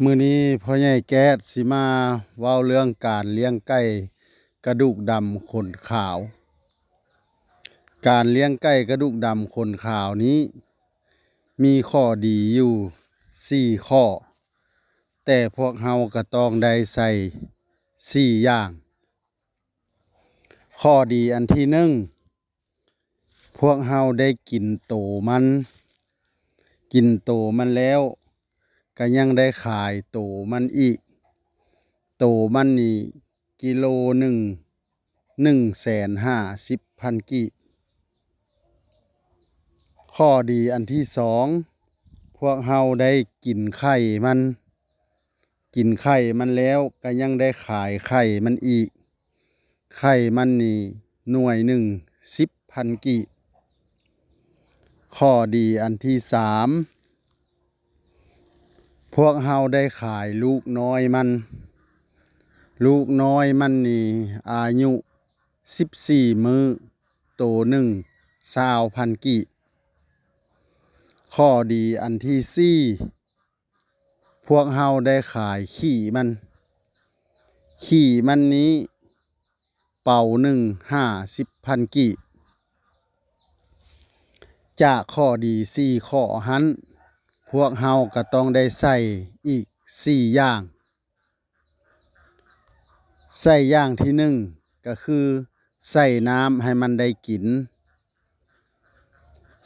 ມື້ນີ້ພໍ່ໃຫຍ່ແກ້ດຊິມາເວົ້າເລື່ອງການລ້ຽງໄກ່ກະດູກດຳຂົນຂາວ. ການລ້ຽງໄກ່ກະດູກດຳຂົນຂາວນີ້ມີຂໍ້ດີຢູ່ສີ່ຂໍ້, ແຕ່ພວກເຮົາກະຕ້ອງໄດ້ໃສ່ສີ່ຢ່າງ. ຂໍ້ດີອັນທີໜຶ່ງ, ພວກເຮົາໄດ້ກິນໂຕມັນ, ກິນໂຕມັນແລ້ວກະຍັງໄດ້ຂາຍໂຕມັນອີກ. ໂຕມັນນີ້ກິໂລໜຶ່ງ ໜຶ່ງແສນຫ້າສິບພັນກີບ. ຂໍ້ດີອັນທີສອງ, ພວກເຮົາໄດ້ກິນໄຂ່ມັນ, ກິນໄຂ່ມັນແລ້ວກະຍັງໄດ້ຂາຍໄຂ່ມັນອີກ. ໄຂ່ມັນນີ້ໜ່ວຍໜຶ່ງສິບພັນກີບ. ຂໍ້ດີອັນທີສາມ, ພວກເຮົາໄດ້ຂາຍລູກນ້ອຍມັນ, ລູກນ້ອຍມັນນີ້ອາຍຸສິບສີ່ມື້, ໂຕໜຶ່ງຊາວພັນກີບ. ຂໍ້ດີອັນທີສີ່, ພວກເຮົາໄດ້ຂາຍຂີ້ມັນ, ຂີ້ມັນນີ້ເປົາໜຶ່ງຫ້າສິບພັນກີບ. ຈາກຂໍ້ດີສີ່ຂໍ້ຫັ້ນ, ພວກເຮົາກະຕ້ອງໄດ້ໃສ່ອີກສີ່ຢ່າງ. ໃສ່ຢ່າງທີໜຶ່ງກະຄືໃສ່ນ້ຳໃຫ້ມັນໄດ້ກິນ,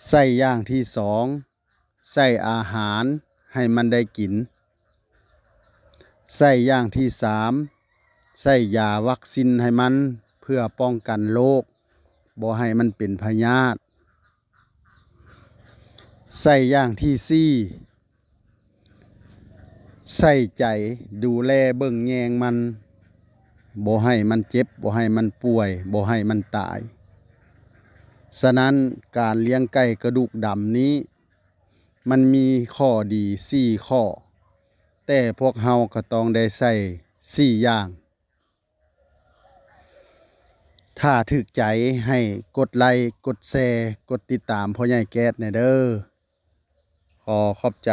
ໃສ່ຢ່າງທີສອງ ໃສ່ອາຫານໃຫ້ມັນໄດ້ກິນ, ໃສ່ຢ່າງທີສາມ ໃສ່ຢາວັກຊິນໃຫ້ມັນ ເພື່ອປ້ອງກັນໂລກ ບໍ່ໃຫ້ມັນເປັນພະຍາດ, ໃສ່ຢ່າງທີສີ່ ໃສ່ໃຈດູແລເບິ່ງແຍງມັນ, ບໍ່ໃຫ້ມັນເຈັບ, ບໍ່ໃຫ້ມັນປ່ວຍ, ບໍ່ໃຫ້ມັນຕາຍ. ສະນັ້ນ, ການລ້ຽງໄກ່ກະດູກດຳນີ້ ມັນມີຂໍ້ດີສີ່ຂໍ້, ແຕ່ພວກເຮົາກະຕ້ອງໄດ້ໃສ່ສີ່ຢ່າງ. ຖ້າຖືກໃຈໃຫ້ກົດໄລ້, ກົດແຊ, ກົດຕິດຕາມພໍ່ໃຫຍ່ແກ້ດແດ່ເດີ້. ຂໍຂອບໃຈ.